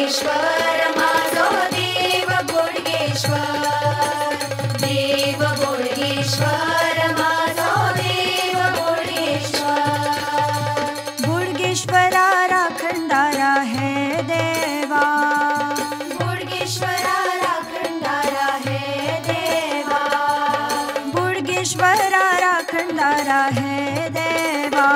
बोडगेश्वर माझो देव बोडगेश्वर, देव बोडगेश्वर माझो देव बोडगेश्वर। बोडगेश्वरा राखणदारा है देवा, बोडगेश्वरा राखणदारा है देवा, बोडगेश्वरा राखणदारा है देवा,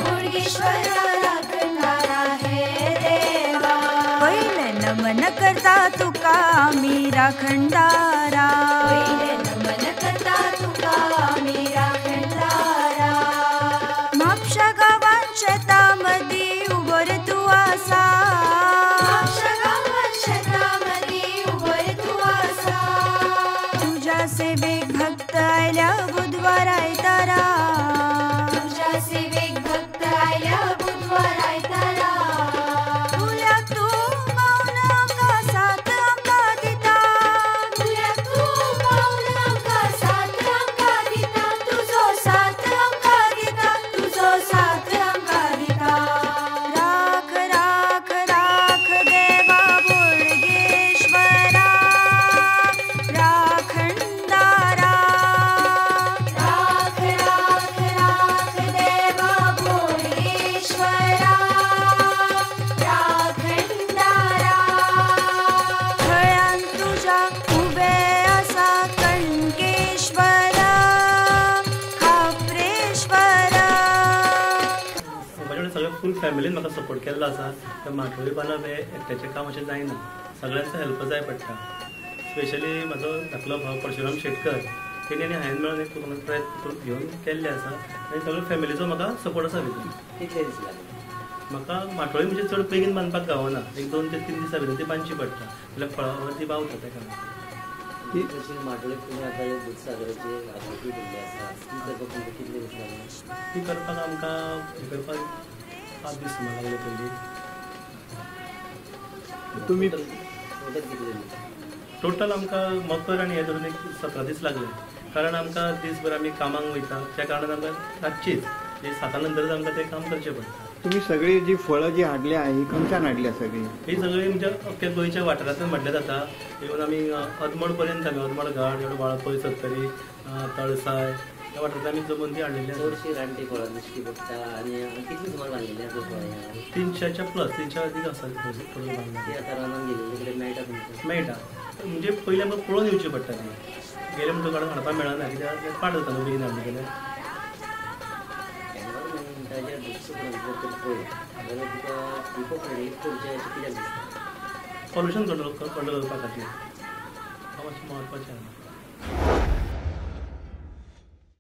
बोडगेश्वरा राखणदारा है देवा। पहिले नमन करता तुका आमी राखणदारा, पहिले नमन करता तुका आमी राखणदारा। म्हापशा गांवांत शेतां मदीं उबो रे तूं आसा, म्हापशा गांवांत शेतां मदीं उबो रे तूं आसा। तुज्या सेवेक भक्त आयल्या बुधवार आयतारा, तुज्या सेवेक भक्त आयल्या बुधवार आयतारा। फुल्याक तूं पावन आमकां साथ आमकां दिता, फुल्याक तूं पावन आमकां साथ आमकां दिता, तुजो साथ आमकां दिता, तुजो साथ आमकां दिता। राख राख राख देवा बोडगेश्वरा राखणदारा, राख राख राख देवा बोडगेश्वरा राखणदारा। थळ्यान तुज्या उबे आसा कणकेश्वरा खाप्रेश्वरा। म्हजे कडेन सगळ्या फूल फॅमिलीन म्हाका सपोर्ट केल्लो आसा. तर माटोळी बांदप हें एकट्याचें काम अशें जायना, सगळ्यांचो हेल्प जाय पडटा. स्पेशली म्हाजो धाकलो भाव परशुराम शेटकर तेणी आनी हांवें मेळून एक प्रयत्न करून घेवन केल्ले आसा आनी सगळ्या फॅमिलीचो म्हाका सपोर्ट आसा भितर. कितले दीस लागले? म्हाका माटोळी म्हणजे चड बेगीन बांदपाक गावना, 1-2 ते 3 दिसां भितर ती बांदची पडटा, जाल्यार फळावर ती बावता तेका. जशी माटोळी तुमी आतां ह्यो दुदसागराची आकृती केल्ली आसा ती करपाक तुमकां कितले दीस लागले? ती करपाक आमकां हें करपाक 5 दीस सुमार लागले पयलीं. तुमी टोटल कितले दीस? टोटल आमकां मकर आनी हें धरून एक 17 दीस लागले, कारण आमकां दीसभर आमी कामाक वयता, त्या कारणान आमकां रातचीच म्हणजे 7 नंतरच आमकां तें काम करचें पडटा. तुमी सगळी जी फळां जी हाडल्या ही खंयच्यान हाडल्या सगळी? ही सगळी म्हणजे अख्ख्या गोंयच्या वाठारांतल्यान म्हटल्यार जाता. इवन आमी अदमड पर्यंत आमी अदमड घाट, एवढं वाळपय, सत्तरी, तळसाय ह्या वाठारांतल्यान आमी जमून ती हाडलेली आसा. चडशी रानटी फळां दिश्टी पडटा आनी कितली सुमार बांदलेली आसा फळां? 300च्या प्लस, 300 अदीक आसा टोटल बांदलेली. ती आतां रानान गेल्ले कडेन मेळटा तुमकां? मेळटा, म्हणजे पयलीं आमकां पळोवन येवची पडटा. ती गेले म्हणटकच काडून हाडपाक मेळना, कित्याक पाड जाता न्हू बेगीन हाडलें जाल्यार. एनवायरमेंटाच्या दृश्टिकोनांतल्यान जर पळयत जाल्यार तुका इको फ्रेंडली करचें अशें कित्याक दिसता? पॉल्युशन कंट्रोल करपा खातीर हांव मातशें म्हत्वाचें आसा.